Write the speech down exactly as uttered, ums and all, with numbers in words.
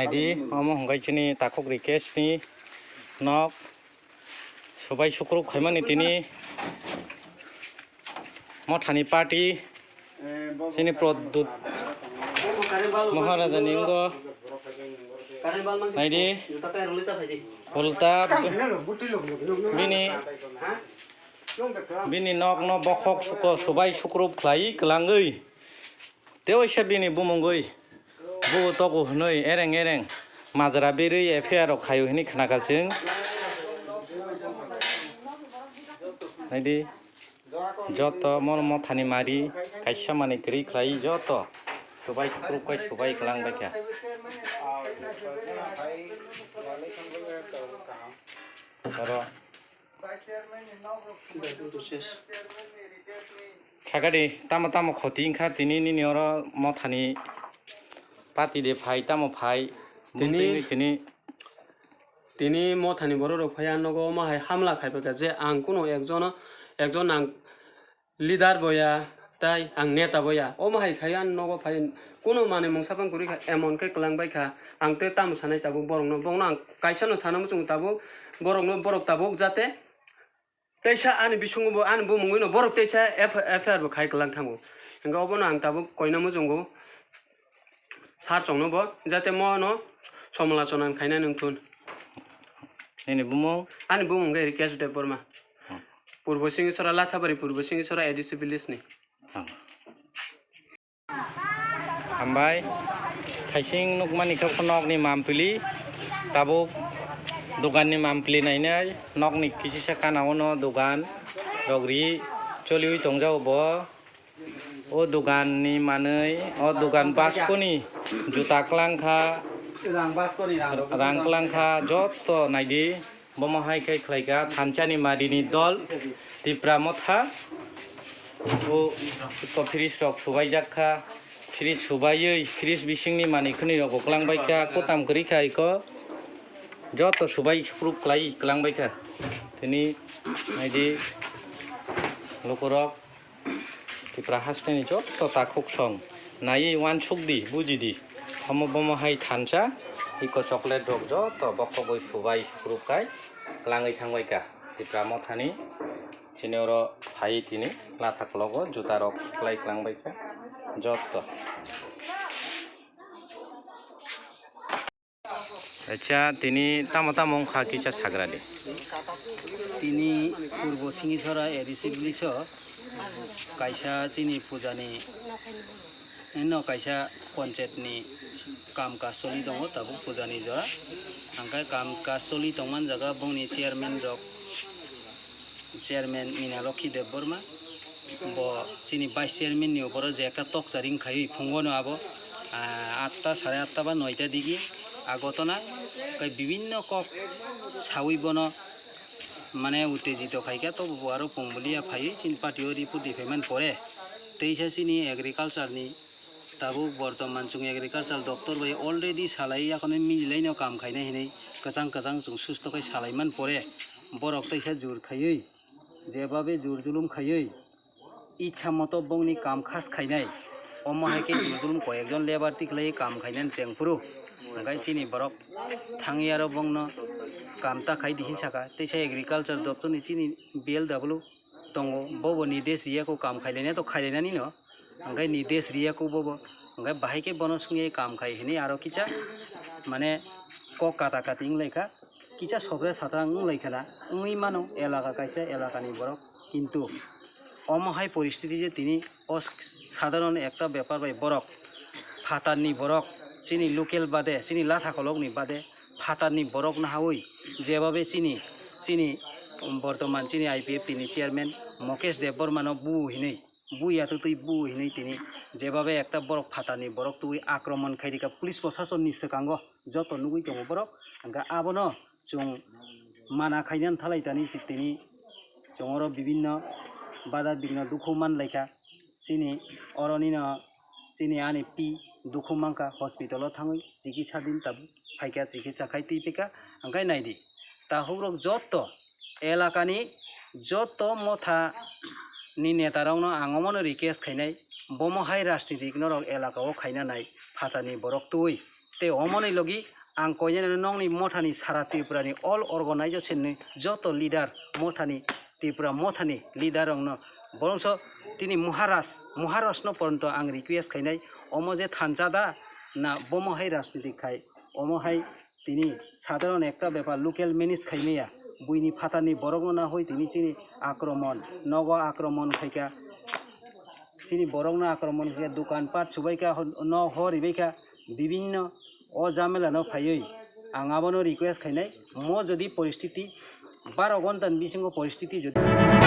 Naidi, omo hwnkhe chini takhuk Rikeshni nok subai sukruk khaimani tini mothani party chini Pradyut Maharajani wngkha. Naidi, ulta bini, bini nokno bokhok suko subai sukruk khlai kwlangwi. Tewaisa bini bumungwi buo togo hwnwi ereng ereng majra berwi F I R rok khaio hwnwi khnakha chwng. Naidi, joto mol mothani mari kaisa manwi kwrwi khlai joto subai sukruk kai subai kwlang baikha. Oro Sakadi, tamo tamo khoti wngkha tini nini oro mothani party de phai tamo phai. Tini, tini, tini mothani borok rok phai ang nogo omo hai hamla khai phaikha je ang kuno ekjono, ekjon ang leader boya, tai ang neta boya. Omo hai khai ang nogo phai kuno manwi mungsa phang kwrwi kha, emon khe kwlang bai kha. Ang tei tamo sanai tabuk borokno, borokno ang kaisa no sana muchungo tabuk, borokno, borok tabuk jate teisa ani bisingo bo, ani bumungwi no borok teisa F-, F I R bo khai kwlang thango. Hingke obono ang tabuk koina muchungo sar chongno bo, jate mono somalochona khaina nung thun. Nini bumung? Ani bumung khe Rikesh Debbarma. Hmm. Purbo Singisora, Lathabari Purbo Singisora A D C village ni. Hmm. Hambai, thaising nukmani khe nokni mampili, tabuk doganni mampili nainai, nokni kisisa kana ono dogan rok ri choliwi tongjao bo. O doganni manwi, o dogan baskoni juta kwlangkha, rang baskoni rang rok rang kwlangkha, jotto naidi. Bomo hai khe khlaikha thansa ni mari ni dol Tipra Motha. O to fridge rok subaijak kha. Fridge subaiwi fridge bisingni manwi khwnwi rok bo kwlang baikha. Kwtam kwrwi kha iko. Joto subai sukruk kwlai kwlang baikha. Tini naidi lukurok. Tipra hasteni joto takhuk song naiwi uansuk di, buji di. Omo bomo hai thansa, iko chocolate rok joto bokhogwi subai sukruk kai kwlangwi thangbai kha. Tipra Mothani chini oro phai tini latha kologo juta rok kwlai kwlangbai kha joto. Acha, tini tamo tamo wngkha kisa sagra di. Tini Purbo Singisora A D C village o kaisa chini pujani, eno kaisa panchayat ni kam kaj choli tongo, tabuk pujani jora. Hingke kam kaj choli tongmani jaga bongni chairman rok, chairman Mina Lokhi Debbarma, bo chini vice chairman ni uporo je ekta tokcharing khaiwi phungo no abo, ah, atta, sare atta ba noita digi agotona, tei bibinno kok sawi bono mane uttejito khaikha, tobo bo aro pungbulia phaiwi chini party o report riphai man pore, teisa chini agriculture ni tabuk bortoman chwng agriculture doptor bai already salai yakhonwi mijilaino kam khainai hinwi kwchang kwchang chwng susto khe salai man pore borok teisa jur khaiwi. Jebabe jur julum khaiwi, ichha moto bongni kam khas khainai, omo hai khe jur julum koyekjon labour tikhlaiwi kam khainani chengphuru, hwnkhe chini borok thangwi aro bongno kam ta khai di hinsakha, teisa agriculture doptorni chini B L W tongo, bobo nidesh riyakho kam khailainai to khailainanino. Hingke nidesh riyakho bobo, hingke bahai khe bono songwi kam khai hinwi aro kisa mane kok kata kati wnglaikha, kisa sokre satrang wnglaikha na wngwi mano elaka kaisa elakani borok, kintu omo hai poristiti je tini o sadharon ekta bepar bai borok phatarni borok chini local bade chini latha kolokni bade phatarni borok nahawi jebabe chini chini bortoman chini I P F T ni chairman Mukesh Debbarma no bu hinwi. Buya twi twi bu hinwi tini jebabe ekta borok phatarni borok twi akromon khairika police prosasonni swkango joto nugwi tongo borok, hwnkhe abono chwng mana khainani thalai tani si tini chwng oro bibinno badar bigno dukhu manlaikha, chini oro nino chini ani pi dukhu mankha hospital o thangwi chikitsa din tabuk phaikha chikitsa khai twi phaikha, hwnkhe naidi. Tahukrok joto elakani joto motha ni netarokno ang omono request khainai, bomo hai rajnitik norok elaka o khaina nai phatarni borok twi. Tei omoni logi ang koinani nongni mothani sara Tripurani all organization ni joto leader mothani Tripura mothani leader rokno borongso tini Maharaj, Maharaj no poronto ang request khainai, omo je thansa da na bomo hai rajniti khai, omo hai tini sadharon ekta bepar local manage khaimaya, buini phatarni borokno na hoi tini chini akromon, nogo akromon khaika, chini borokno akromon khaika, dukan pat subaika, no ho ribaika, bibinno o jamela no phaiwi ang abono request khainai, mo jodi poristiti baro ghonta ni bisingo poristiti jodi